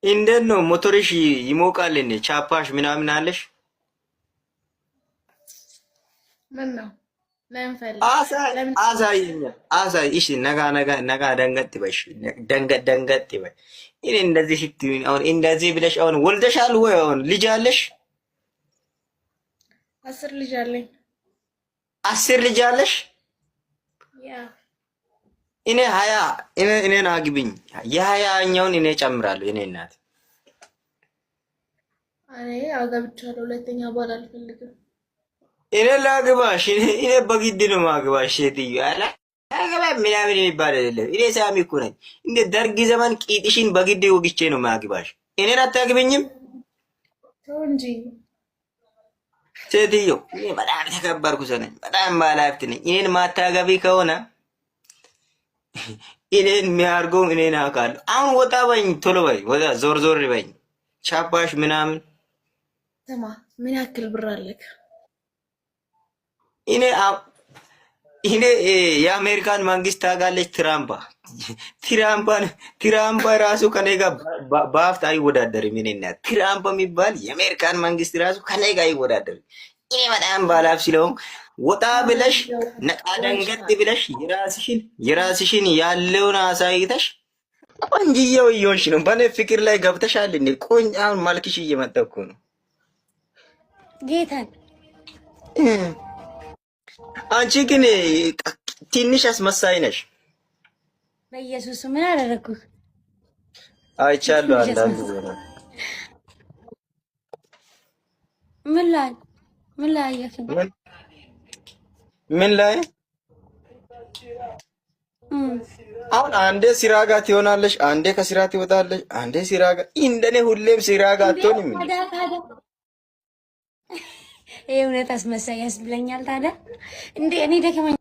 እንዴት ነው ሞተርሽ ይሞቃል እንዴ? ቻፓሽ ምናምን አለሽ? ምን ነው ለምን ፈልግ? አሳይኛ፣ አሳይ። እሺ ነጋ ነጋ ነጋ ደንገጥ በሽ፣ ደንገጥ ደንገጥ በይ። እኔ እንደዚህ ስትይኝ አሁን እንደዚህ ብለሽ አሁን ወልደሻል ወይ? አሁን ልጅ አለሽ? 10 ልጅ አለኝ። 10 ልጅ አለሽ? Yeah። እኔ 20 እኔን አግቢኝ፣ የ20ኛውን እኔ ጨምራለሁ። እኔ እናት እኔ አገብቻለሁ። ሁለተኛ ባል አልፈልግም። እኔ ላግባሽ፣ እኔ በግድ ነው ማግባሽ። ሴትዮ አላገባ ምናምን የሚባል አይደለም። እኔ ሳሚ እኮ ነኝ። እንደ ደርግ ዘመን ቂጥሽን በግድ ወግቼ ነው ማግባሽ። እኔን አታግቢኝም? ተው እንጂ። ሴትዮ እኔ በጣም ተከበርኩ ሰው ነኝ። በጣም ባለሀብት ነኝ። እኔን ማታገቢ ከሆነ እኔን የሚያርገው እኔን አውቃለሁ። አሁን ወጣ በኝ፣ ቶሎ በይ፣ ወጣ ዞር ዞር በኝ፣ ቻፓሽ ምናምን። ስማ፣ ምን ያክል ብር አለክ? እኔ የአሜሪካን መንግስት ታውቃለች። ትራምፓን ትራምፓ ራሱ ከኔ ጋር በሀብት አይወዳደርም። እኔ እናት ትራምፕ የሚባል የአሜሪካን መንግስት ራሱ ከኔ ጋር አይወዳደርም። እኔ በጣም ባለሀብት ስለሆንኩ ወጣ ብለሽ ነቃ ደንገጥ ብለሽ የራስሽን ያለውን አሳይተሽ ቆንጅዬው እየሆንሽ ነው። በእኔ ፍቅር ላይ ገብተሻል እንዴ? ቆንጅ አሁን መልክሽ እየመጣ እኮ ነው። ጌታን። አንቺ ግን ትንሽ አስመሳይ ነሽ። በኢየሱስ ምን አደረግኩህ? አይቻለሁ አንዳንድ ቦታ። ምን ላይ አየህ? ምን ላይ? አሁን አንዴ ስራ ጋር ትሆናለሽ፣ አንዴ ከስራ ትወጣለሽ፣ አንዴ ስራ ጋር፣ እንደኔ ሁሌም ስራ ጋር አትሆንም። ይሄ እውነት አስመሳይ ያስብለኛል። ታዲያ እንዴ እኔ ደከመኝ።